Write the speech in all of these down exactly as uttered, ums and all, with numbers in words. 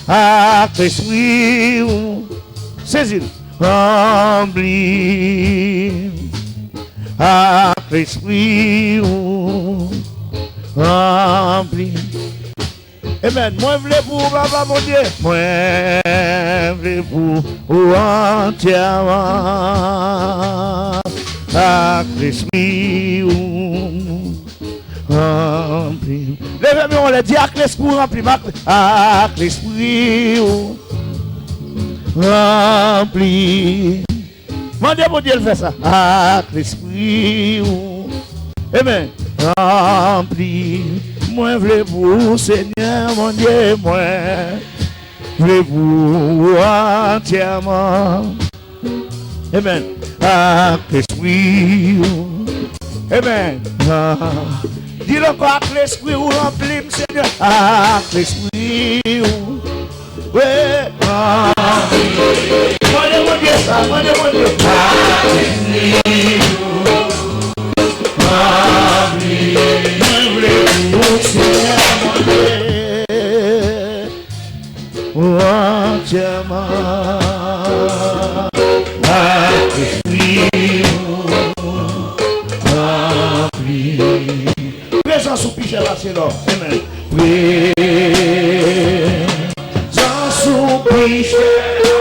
Ak Lespri w, sezi l. Ranpli m ak Lespri w. Ranpli m. Amen. Mwen vle pou ou, Papa Bondye. Mwen vle pou ou antyèman. Ak Lespri w. Ranpli m. Leve men w anlè, di, ak Lespri w ranpli m, ak, ak Lespri w ranpli m. Mande Bondye l fè sa. Ak Lespri w. Amen. Ranpli m. Mwen vle pou ou, Senyè Bondye, mwen vle pou ou antyèman. Amen. Ak Lespri w. Amen. Ah. Di l ankò, ak Lespri w ranpli m, Senyè. Ak Lespri w. Wi. Ah. Mande Bondye sa, mande Bondye. Ak Lespri w. Ranpli m. Mwen vle pou ou, Senyè, mande. Antyèman ak Lespri w, ranpli. Prezans ou pi chè pase lò. Amen. Prezans ou pi chè pase lò.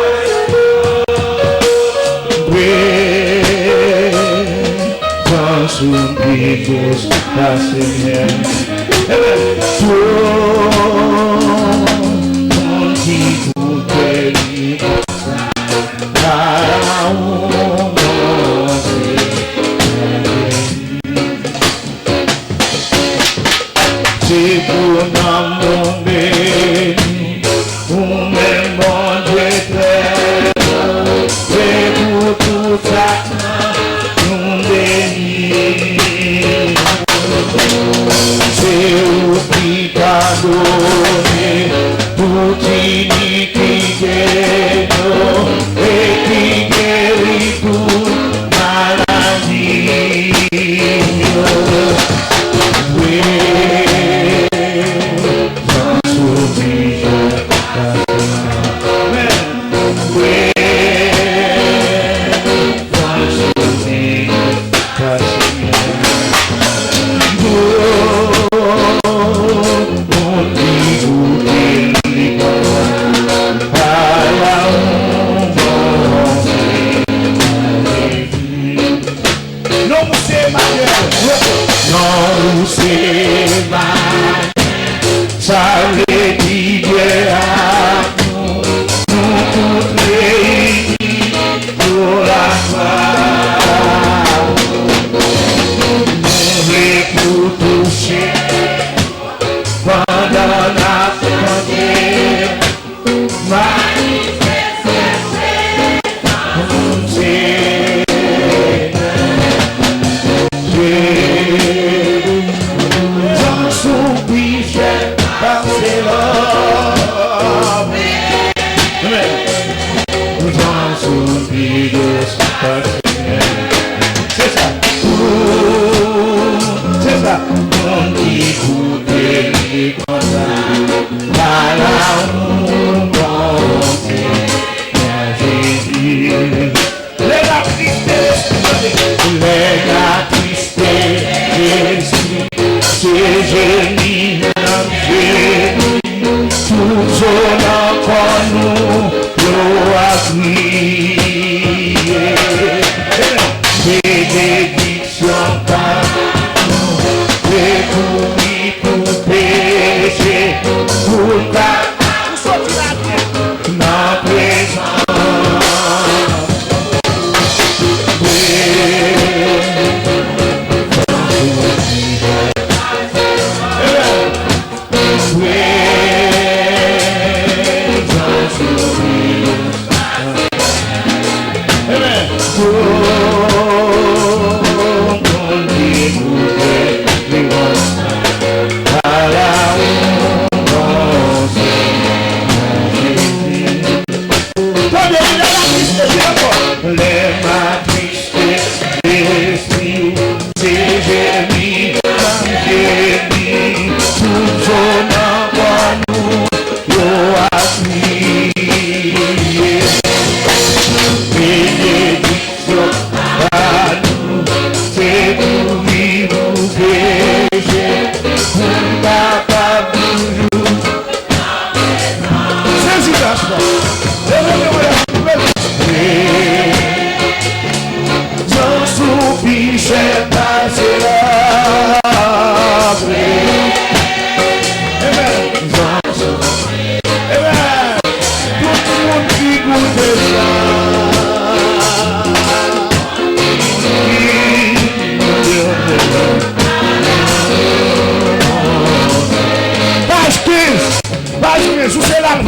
Prezans ou pi gwo pase mèt. Amen. Tout moun ki koute li konsa, ala yon Bondye. Se pou nanm nou beni, ou menm Bondye trè wo, se pou tout sa nou beni. Se ou ki padone tout inikite nou e ki geri tout maladi nou. Prezans ou pi chè pase mèt. Prezans ou pi chè pase mèt. Tout moun ki koute li konsa, ala yon Bondye. Non ou se Emmanuel. Non ou se Emmanuel. Sa vle di Dye ak nou, nou tout reyini pou laglwa. Nou vle pou touche pandan n ap kante. Manifeste prezans ou pi chè pase lò. Amen. Prezans ou pi dous pase. Se sa. Ou, se sa. Moun ki koute li konsa, ala yon Bondye, Jezi. Lè l atriste lespri, tande. Lè l atriste lespri, se jeni n ap jeni. Tout zo nan kò nou, yo ap kriye. Benediksyon pa nou, se kouri pou peche, pou l ka